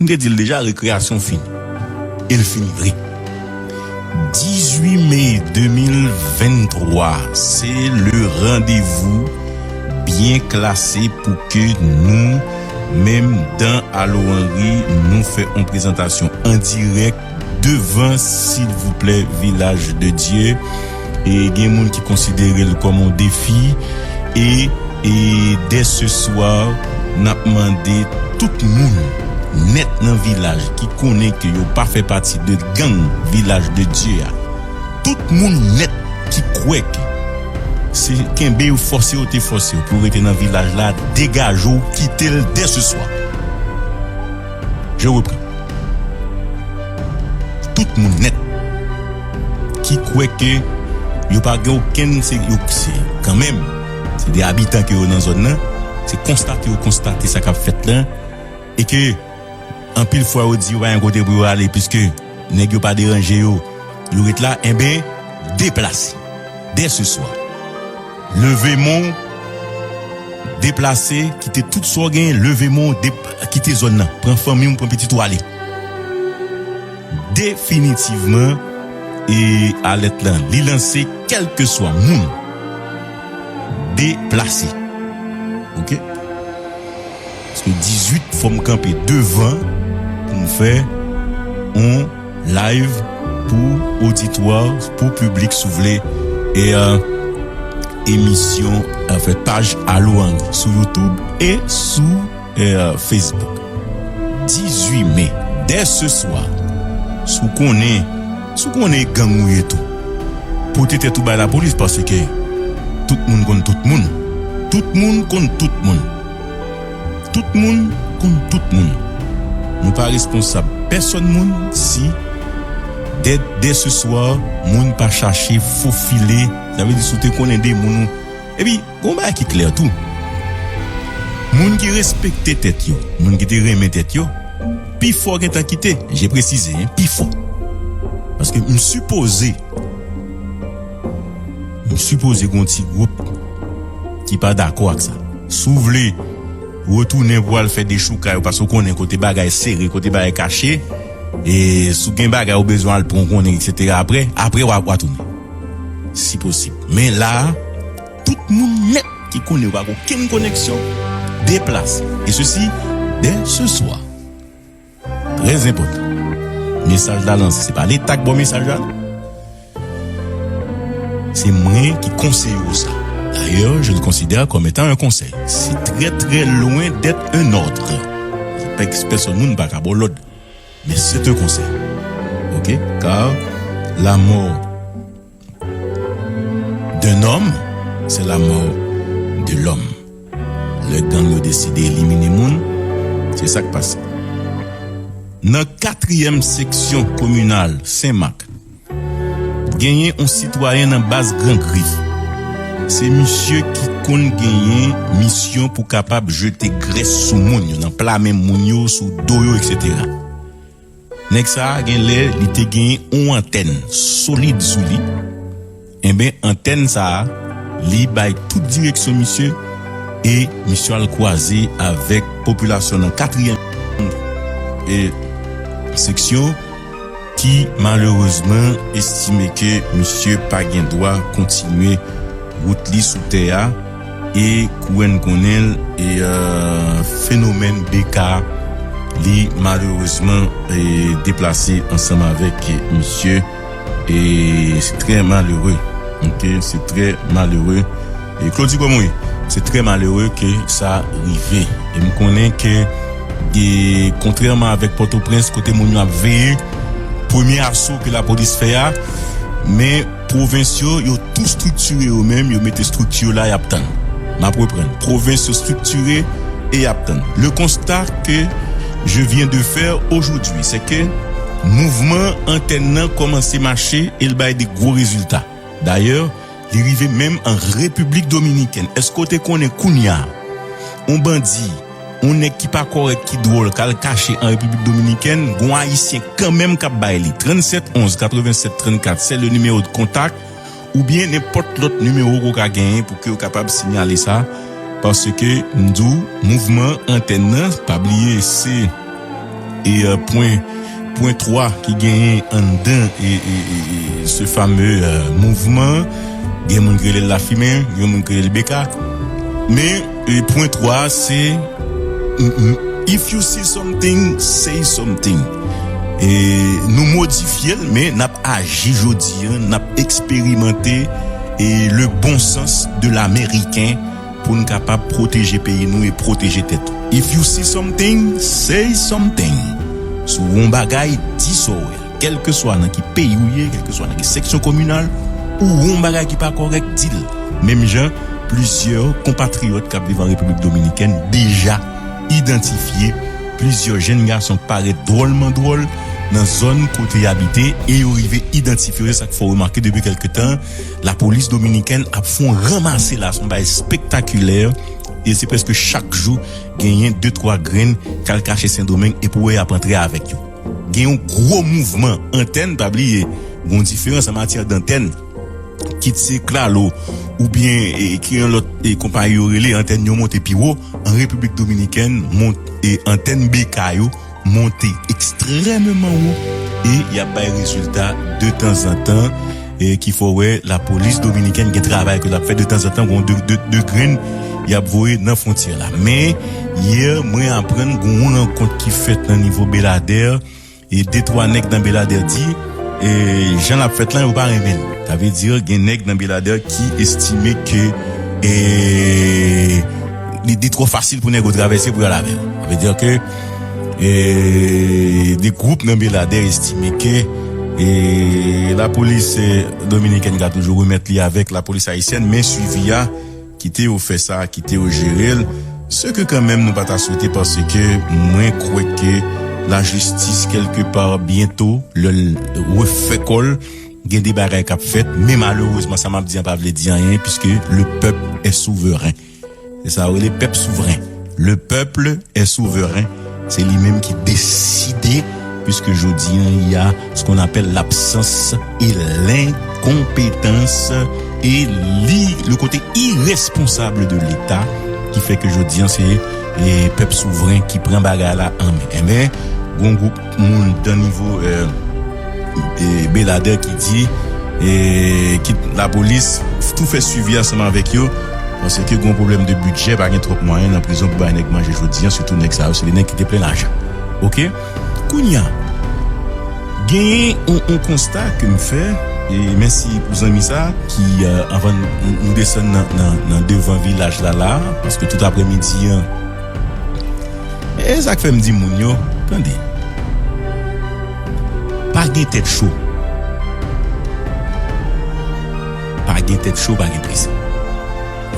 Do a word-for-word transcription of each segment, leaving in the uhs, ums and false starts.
M te di l deja, rekreyasyon fini. E l fini vre. Dizuit me de mil venntwa, se le randevou byen klase pou ke nou menm dan Alo Henry, nou fè yon prezantasyon an dirèk devan, silvouplè, Vilaj de Dye. E gen moun ki konsidere l kòm yon defi. E, e dè se swa, n ap mande tout moun nèt nan vilaj ki konnen ke yo pa fè pati de gang Vilaj de Dye a, tout moun nèt ki kwè ke se kenbe yo, fòse yo te fòse yo pou rete nan vilaj la, degaje w, kite l dè se swa. Je reprends. Tout moun nèt ki kwè ke yo pa gen okenn, se yo, se kanmenm, se de abitan ke yo nan zòn nan, se konstate yo konstate sa k ap fèt lan, e ke anpil fwa yo di yo pa gen kote pou yo ale, piske nèg yo pa deranje yo, yo ret la, enben, deplase. Dè se swa, leve men w, deplase, kite tout sa w genyen, leve men w, dep-, kite zòn nan. Pran fanmi w, pran pitit ou, ale. Definitivman, e alèt lan, li lanse, kèlkeswa moun, deplase. Oke? Paske dizuit, fò m kanpe devan pou m fè yon live pou oditwa, pou piblik, si w vle, e, euh, emisyon, anfen, paj Alo Henry sou YouTube e sou, euh, Facebook. Dizuit me, dè se swa, si w konnen, si w konnen gang ou ye tou, pote tèt ou bay lapolis, paske tout moun konn tout moun. Tout moun konn tout moun. Tout moun konn tout moun. Nou pa responsab pèsòn moun si dè, dè se swa, moun pa chache fofile. Sa vle di, si w te konnen de moun ou. Epi, gon bagay ki klè tou. Moun ki respekte tèt yo, moun ki te renmen tèt yo, pifò gentan kite. Je presize, en, pifò. Paske m sipoze, m sipoze gon ti gwoup ki pa dakò ak sa. Si w vle retounen pou al fè dechoukay ou, paske w konnen kote bagay sere, kote bagay kache, e si w gen bagay ou bezwen al pran, w konnen, etsetera, apre, apre w a, w a tounen. Si posib. Men la, tout moun nèt ki konnen yo pa gen okenn koneksyon, deplase. E sesi, dè se swa. Trè enpòtan. Mesaj la lanse. Se pa Leta k ba w mesaj la, non. Se mwen ki konseye w sa. D'ailleurs, je le considère comme étant un conseil. C'est très, très loin d'être un ordre. Pèk-, pèsòn moun pa ka ba w lòd. Mais c'est un conseil. Ok? Car la mort d'un homme, c'est la mort de l'homme. Lè gang yo deside elimine moun, se sa k pase. Nan katriyèm seksyon kominal Senmak, genyen yon sitwayen nan baz Gran Grif. Se misye ki konn genyen misyon pou kapab jete grès sou moun yo, nan pla men moun yo, sou do yo, etsetera. Nèg sa a, gen lè li te gen yon antèn solid sou li. Enben, antèn sa a, li bay tout direksyon misye, e misye al kwaze avèk popilasyon nan katriyèm, e, seksyon, ki malerezman estime ke misye pa gen dwa kontinye wout li sou tè a, e kouwè n konnen l, e, euh, fenomèn B K, li malerezman, e, deplase ansanm avèk misye, e se trè malere. Ok, se trè malere. E Claudy, kòman w ye? Se trè malere ke sa rive. E m konnen ke, e, kontrèman avèk Pòtoprens, kote moun yo ap veye, premye aso ke lapolis fè a, men pwovens yo, yo tou estriktire yo menm, yo mete estrikti yo la, y ap tann. M ap reprann. Pwovens yo estriktire e y ap tann. Le constat que je viens de faire aujourd'hui, c'est que mouvman antèn nan kòmanse mache e l bay de gwo rezilta. Dayè, li rive menm an Repiblik Dominikèn. Èske w te konnen kounye a, yon bandi, yon nèg ki pa kòrèk, ki dwòl, k al kache an Repiblik Dominikèn, gon Ayisyen kanmenm k ap bay li? Tranntsèt onz katrevennsèt trannkat, c'est le numéro de contact, oubyen nenpòt lòt nimewo ke w ka genyen pou ke w kapab siyale sa, paske m di w, mouvman antèn nan, pa bliye, se E, euh, pwen, pwen twa ki genyen anndan e, e, e, e se fame, euh, mouvman, gen moun ki rele l lafimen, gen moun ki rele l B K. Men, e pwen twa a, se, mm, mm, if you see something, say something. E nou modifye l, men n ap aji jodi a, n ap eksperimante e le bon sens de l'américain pou n kapab pwoteje peyi nou e pwoteje tèt nou. If you see something, say something. Si w wè yon bagay, di sa w wè. Kèlkeswa nan ki peyi w ye, kèlkeswa nan ki seksyon kominal, ou wè yon bagay ki pa kòrèk, di l. Menm jan, plizyè konpatriyòt k ap viv an Repiblik Dominikèn deja idantifye plizyè jèn gason k parèt dwòlman dwòl nan zòn kote y abite e yo rive idantifye yo. Se sa k fè w remake depi kèlke tan, lapolis dominikèn ap fè yon ranmase la, se yon bagay espektakilè. E se prèske chak jou, genyen de twa grenn k al kache Sendomeng, epi w wè y ap antre avèk yo. Gen yon gwo mouvman antèn, pa bliye, gen yon diferans an matyè dantèn, kit se Claro, oubyen, e, ki yon lòt, e, konpayi yo rele, antèn yo monte pi wo. An Repiblik Dominikèn, mont-, e, antèn B K yo monte ekstrèmeman wo e y ap bay rezilta de tanzantan, e ki fè w wè lapolis dominikèn gen travay ke l ap fè de tanzantan, gen de, de, de grenn y ap voye nan fwontyè la. Men, yè, mwen aprann gen yon rankont ki fèt nan nivo Beladè, e de twa nèg nan Beladè di, e jan l ap fèt lan, yo pa renmen l. Sa vle di, gen nèg nan Beladè ki estime ke, e, li, li twò fasil pou nèg yo travèse pou y al avè l. Sa vle di ke, e, de gwoup nan Beladè estime ke, e, lapolis, e, dominikèn ka toujou remèt li avèk lapolis ayisyèn, men swivi a, kite yo fè sa, kite yo jere l. Se ke kanmenm nou pa ta swete, paske mwen kwè ke lajistis, kèlke pa, byento, lè l refè kò l, gen de bagay k ap fèt, men malerezman, sa m ap di an pa vle di anyen, puisque le peuple est souverain. Se sa yo rele pèp souvren. Le peuple est souverain. Se li menm ki deside, puisque jodi an, il y a ce qu'on appelle l'absence et l'incompétence et li, le côté irresponsable de l'État, ki fè ke jodi an, se, e, pèp souvren ki pran bagay la an men. Enben, gon gwoup moun dan nivo, e, e, Beladè ki di, e, kit lapolis tou fè swivi ansanm avèk yo, paske gen yon pwoblèm de bidjè, pa gen twòp mwayen nan prizon pou bay nèg manje jodi an, sitou nèg sa yo, se de nèg ki te plen lajan. Oke? Kounye a, genyen yon, yon konsta ke m fè, e mèsi pou zanmi sa, ki, e, anvan n-, nou desann nan, nan, nan devan vilaj la, la, paske tout aprèmidi an, e sa k fè m di moun yo, tande, pa gen tèt cho. Pa gen tèt cho, pa gen prese.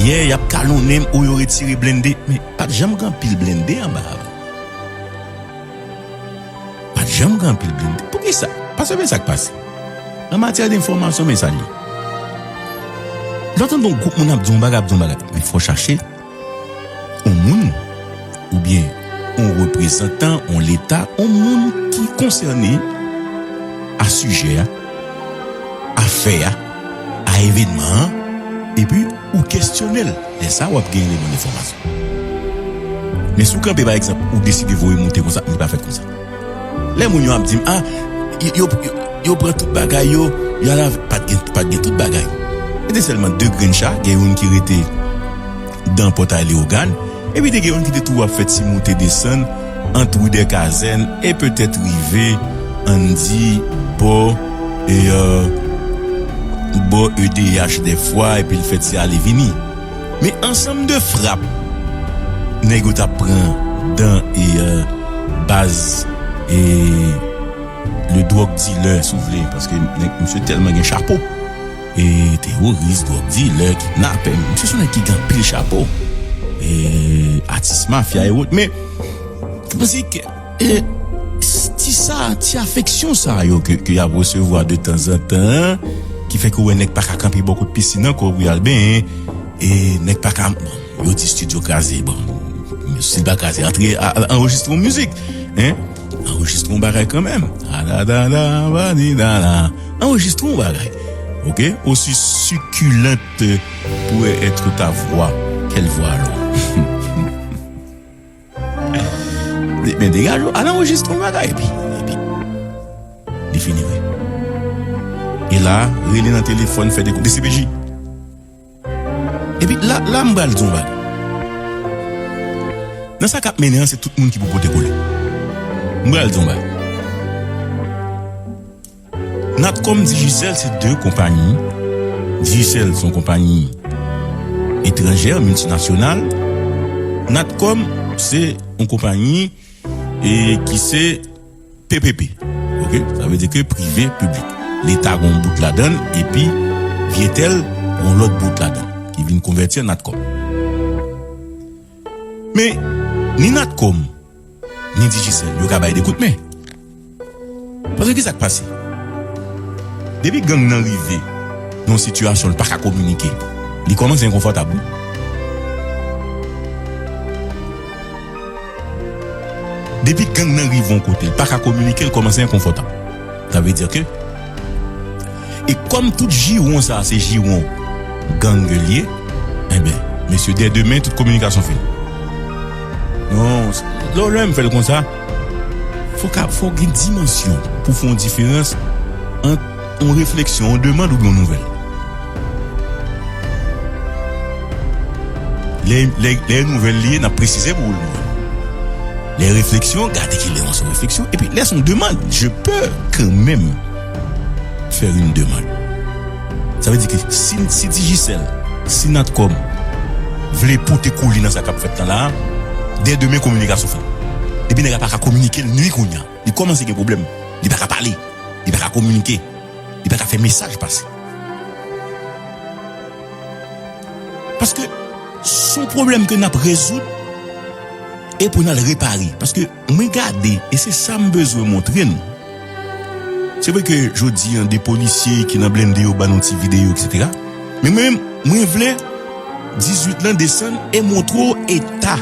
Yè, y ap kalonnen m, o, yo retire blende. Men, pa t janm gen anpil blende anba a. Pa t janm gen anpil blende. Poukisa? Paske men sa k pase. An matyè denfòmasyon, men sa l ye. Lè w tande yon gwoup moun ap di yon bagay, ap di yon bagay, men fò w chache yon moun, oubyen yon reprezantan, yon leta, yon moun ki konsène a sijè a, a fè a, a evènman an, epi ou kesyone l. Lè sa a, w ap gen eleman enfòmasyon. Men si w kanpe, pa egzanp, ou deside voye moute konsa, li pa fèt konsa. Lè moun yo ap di m, a, yo, yo, yo, yo pran tout bagay yo, yo al avè, pa t gen, pa t gen tout bagay. Se te sèlman de grenn cha, gen youn ki rete dan Pòtay Leyogàn, epi te gen youn ki te tou ap fè ti moute desann ant Ri dè Kazèn e petèt rive, ann di, bò, e, e, bò E D H dèfwa, epi l fè ti ale vini. Men ansanm de frap nèg yo t ap pran dan e, e, baz e le drug dealer, si w vle, paske nèg, misye tèlman gen chapo. E teworis, drug dealer, kidnapè, misye se yon nèg ki gen anpil chapo. E atis mafya e wòt. Men, m panse ke, e, ti sa, ti afeksyon sa yo ke, ke y ap resevwa de tanzantan, ki fè ke w wè nèg pa ka kanpe bò kot pisin ankò pou y al benyen, e nèg pa ka, bon, yo di estidyo kraze, bon, si l pa kraze, antre a, a, anrejistre yon mizik, en, anrejistre yon bagay kanmenm, a da da da, ba di da da, anrejistre yon bagay, oke, aussi succulente pourrait être ta voix, quelle voix alors? Men degaje w, al anrejistre yon bagay, epi, epi, li fini vre. E la, rele nan telefòn, fè dekout D C P J. Epi la, la m pral di yon bagay. Nan sa k ap mennen an, se tout moun ki pou pote kole. M pral di yon bagay. Natcom, Digicel se de konpayi. Digicel se yon konpayi etranjè, miltinasyonal. Natcom se yon konpayi, e, ki se P P P. Oke? Sa vle di ke prive, piblik. Leta gon bout ladan l, epi Vyetel gon lòt bout ladan l, ki vin konvèti an Natcom. Men, ni Natcom, ni Digicel, yo ka bay de kout men. Paske ki sa k pase? Depi gang nan rive nan yon sitiyasyon l pa ka kominike, li kòmanse enkonfòtab, wi. Depi gang nan rive yon kote, l pa ka kominike, l kòmanse enkonfòtab. Sa vle di ke, e kòm tout jiwon sa a se jiwon gang li ye, enben, mesye, dè demen, tout kominikasyon fini. Non, lè w lè m fè l konsa, fò ka, fò gen dimansyon pou fè yon diferans ant yon refleksyon, yon demann oubyen yon nouvèl. Lè, lè, lè nouvèl li ye, n ap presize pou ou l nouvèl. Lè refleksyon, gade ki lè yon se refleksyon. Epi lè se yon demann, je peux quand même faire une demande. Sa vle di ke si, si Digicel, si Natcom vle pote kou li nan sa k ap fèt lan la a, dè demen kominikasyon fini. Depi nèg la pa ka kominike, l nui kounye a. Li kòmanse gen pwoblèm. Li pa ka pale. Li pa ka kominike. Li pa ka fè mesaj pase. Paske se yon pwoblèm ke n ap rezoud e pou n al repare. Paske mwen gade, e se sa m bezwen montre n. Se vre ke jodi a, de polisye ki nan blende yo ban nou ti videyo, etsetera. Men mwen menm, mwen vle dizuit lan desann e montre w eta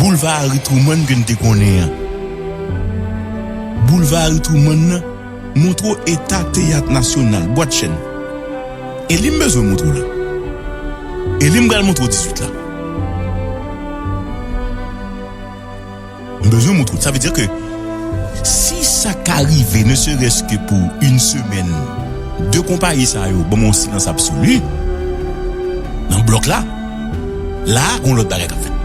Boulva Harry Truman ke n te konnen an. Boulva Harry Truman nan, montre w eta Teyat Nasyonal, Bwatchèn. E li m bezwen montre w la. E li m pral montre w dizuit la. M bezwen montre w. Sa vle di ke si sa ka rive, ne serait-ce que pour une semaine, de konpayi sa yo ban m yon silans absoli nan blòk la, la a, gon lòt bagay k ap fèt.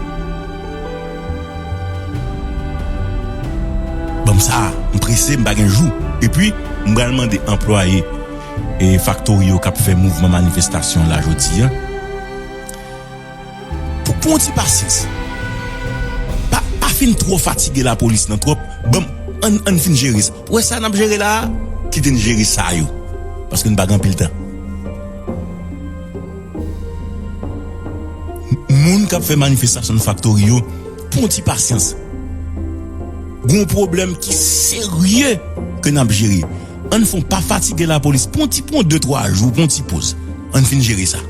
Ban m sa, m prese, m pa gen jou. Epi, m pral mande anplwaye, e, faktori yo k ap fè mouvman manifestasyon la jodi a, pou, pou yon ti pasyans. Pa, pa fin twò fatige lapolis nan twòp. Ban m, ann, ann fin jere sa. Ou wè sa n ap jere la a? Kite n jere sa yo. Paske n pa gen anpil tan. Moun k ap fè manifestasyon nan faktori yo, pran ti pasyans. Gon pwoblèm ki serye ke n ap jere. Ann fè w pa fatige lapolis. Pran ti, pran de, twa jou, pran ti poz. Ann fin jere sa.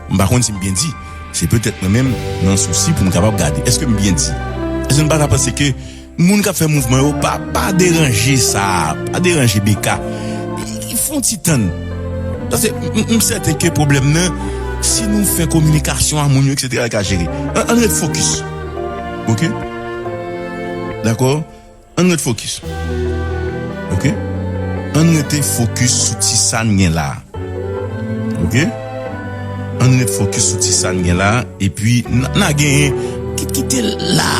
M pa konn si m byen di. Se petèt mwen menm nan sousi pou m kapab gade. Èske m byen di? Èske n pa ta panse ke moun k ap fè mouvman yo, pa, pa deranje sa, pa deranje B K. Fè yon ti tann. Paske m, m, m sèten ke pwoblèm nan, si nou fè kominikasyon a moun yo, etsetera, li ka jere. Ann, ann ret fokis. Oke? Dakò? Ann ret fokis. Oke? Ann rete fokis sou ti sa n gen la a. Oke? Ann ret fokis sou ti sa n gen la a. Epi, n, n a genyen, kit, kite l la.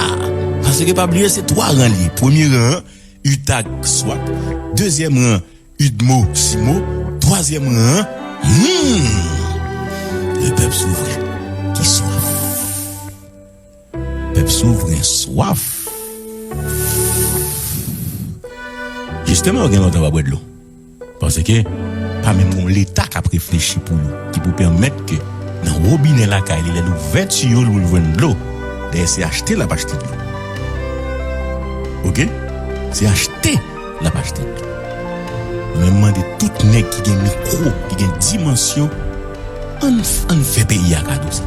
Paske pa bliye, se twa ran li ye. Premye ran an, UTAG, swat. Dezyèm ran, UDMO, SIMO. Twazyèm ran an, hmm, le peuple souverain qui soif. Pèp souvren swaf. Jisteman, yo gen lontan pa bwè dlo. Paske pa menm gon Leta k ap reflechi pou yo, ki pou pèmèt ke nan wobinè lakay li, lè l ouvè tiyo l pou l jwenn dlo, dayè se achte l ap achte dlo. Oke? Se achte l ap achte dlo. Men m mande tout nèg ki gen mikwo, ki gen dimansyon, Ann, ann fè peyi a kado sa.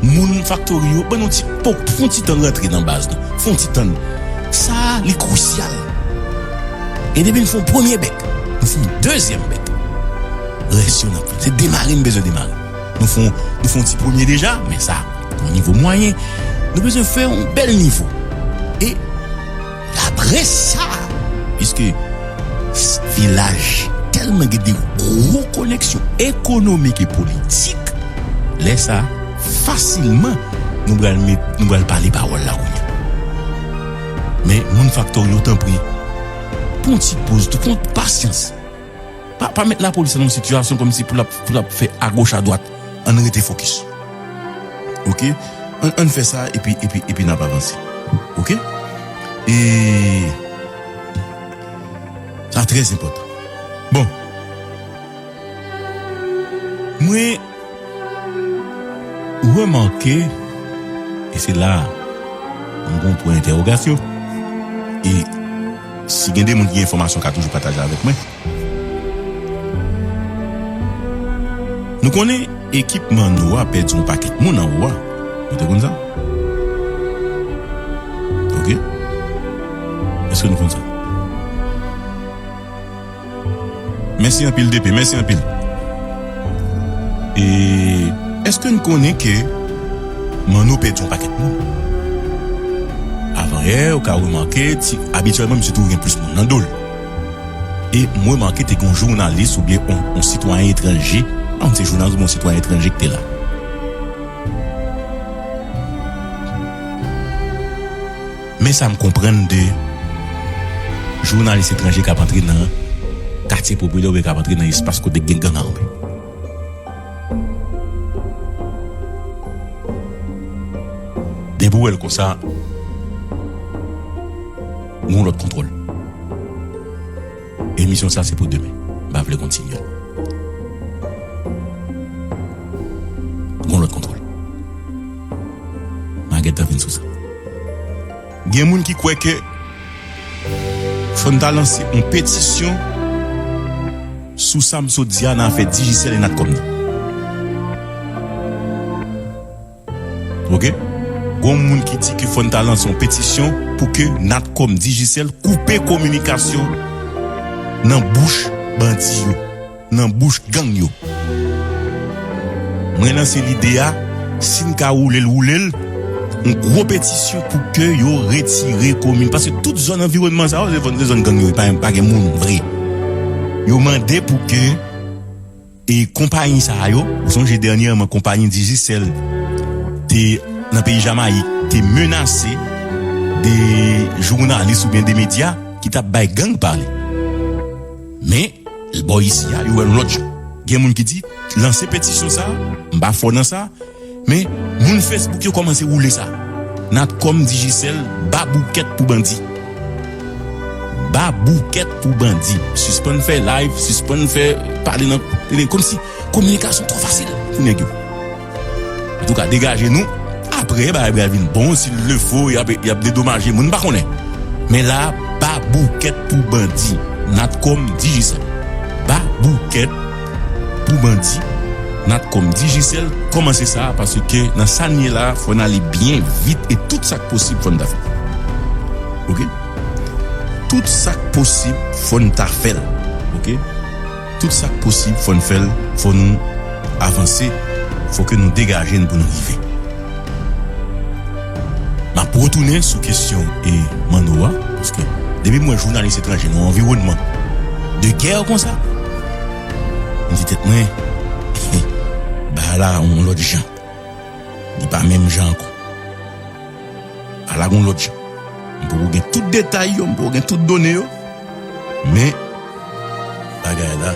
Moun faktori yo, ban nou ti pòk, fè yon ti tan rantre nan baz nou. Fè yon ti tan. Sa a, li krisyal. E depi n fè yon premye bèk, nou fè yon dezyèm bèk. Rès yo n ap fè. Se demare n bezwen demare. Nou fè yon, nou fè yon ti premye deja, men sa, yon nivo mwayen. Nou bezwen fè yon bèl nivo. E laprès sa, piske s- vilaj tèlman gen de gwo koneksyon ekonomik e politik, lè sa, fasilman, nou pral met, nou pral pale pawòl la kounye a. Men, moun Faktori yo, tanpri, pran yon ti poz, tou, pran pasyans. Pa, pa met lapolis nan yon sitiyasyon kòmsi pou l ap, pou l ap fè agoch adwat. Ann rete fokis. Oke? Ann, ann fè sa epi, epi, epi n ap avanse. Oke? E sa trè enpòtan. Bon. Mwen remake, e se la m gon pwen entèwogasyon. E si gen de moun ki gen enfòmasyon, ka toujou pataje avèk mwen. Nou konnen ekip Manno a pèdi yon pakèt moun anwo a. Nou te konn sa? Oke. Èske nou konn sa? Mèsi anpil, D P, mèsi anpil. E èske n konnen ke Manno pèdi yon pakèt moun? Avanyè, ou ka remake, ti, abityèlman, misye toujou gen plis moun nan do l. E m remake te gen yon jounalis oubyen yon, yon sitwayen etranje, pa konn se jounalis oubyen yon sitwayen etranje ki te la. Men sa m konprann de jounalis etranje k ap antre nan katye popilè oubyen k ap antre nan espas kote gen gang ame. Depi w wè l konsa, gon lòt kontwòl. Emisyon sa se pou demen. M pa vle kontinye l. Gon lòt kontwòl. M a gentan vin sou sa. Gen moun ki kwè ke fò n ta lanse yon petisyon sou sa m sot di a nan afè Digicel e Natcom nan. Oke? Gon moun ki di ke fò n ta lanse yon petisyon pou ke Natcom, Digicel koupe kominikasyon nan bouch bandi yo, nan bouch gang yo. Mwen lanse lide a, si n ka woule l, woule l, yon gwo petisyon pou ke yo retire komin. Paske tout zòn anviwònman sa yo, se zòn, se zòn gang yo, pa, pa gen moun vre. Yo mande pou ke e konpayi sa yo, ou sonje dènyèman konpayi Digicel te nan peyi Jamayik, te menase de jounalis oubyen de medya ki t ap bay gang pale. Men, bò isi a, yo wè l yon lòt jan. Gen moun ki di, lanse petisyon sa, m pa fò nan sa, men moun Facebook yo kòmanse woule sa. Natcom, Digicel, ba boukèt pou bandi. Ba boukèt pou bandi. Sispann fè live, sispann fè pale nan tele, kòmsi kominikasyon twò fasil pou nèg yo. Antouka, degaje nou. Apre, bagay pral vin bon, si l le fo, y ap, y ap dedomaje moun, m pa konnen. Men la, ba boukèt pou bandi. Natcom, Digicel. Ba boukèt pou bandi. Natcom, Digicel, kòmanse sa, paske nan sa n ye la, fò n ale byen vit e tout sa k posib, fò n ta fè. Oke? Tout sa k posib, fò n ta fè l. Oke? Tout sa k posib, fò n fè l, fò nou avanse, fò ke nou degaje n pou nou rive. M ap retounen sou kesyon e Manno a, paske depi m wè jounalis etranje nan yon anviwònman de gè konsa, m di tèt mwen, bagay la yon lòt jan. Li pa menm jan ankò. Bagay la yon lòt jan. M poko gen tout detay yo, m poko gen tout done yo. Men, bagay la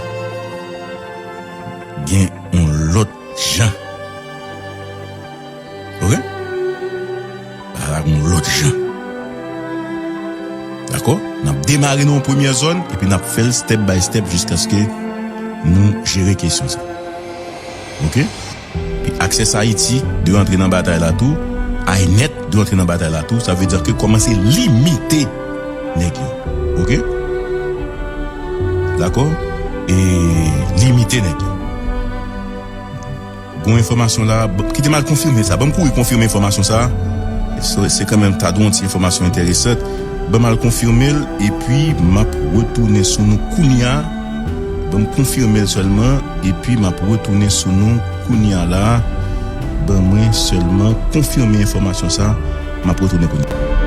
gen yon lòt jan. Oke? Bagay la gen yon lòt jan. Dakò? N ap demare nan yon premyè zòn, epi n ap fè l step by step jiskaske nou jere kesyon sa. Oke? Epi Access Haïti dwe antre nan batay la tou. iNet dwe antre nan batay la tou. Sa vle di ke kòmanse limite nèg yo. Oke? Dakò? E limite nèg yo. Gon enfòmasyon la, b- kite m al konfime sa. Ban m kouri konfime enfòmasyon sa. Se, se kanmenm ta dwe yon ti enfòmasyon enteresan. Ban m al konfime l, epi m ap retounen sou nou kounye a. Ban m konfime l sèlman, epi m ap retounen sou nou kounye a la. ban mwen sèlman konfime enfòmasyon sa, m ap retounen kounye a.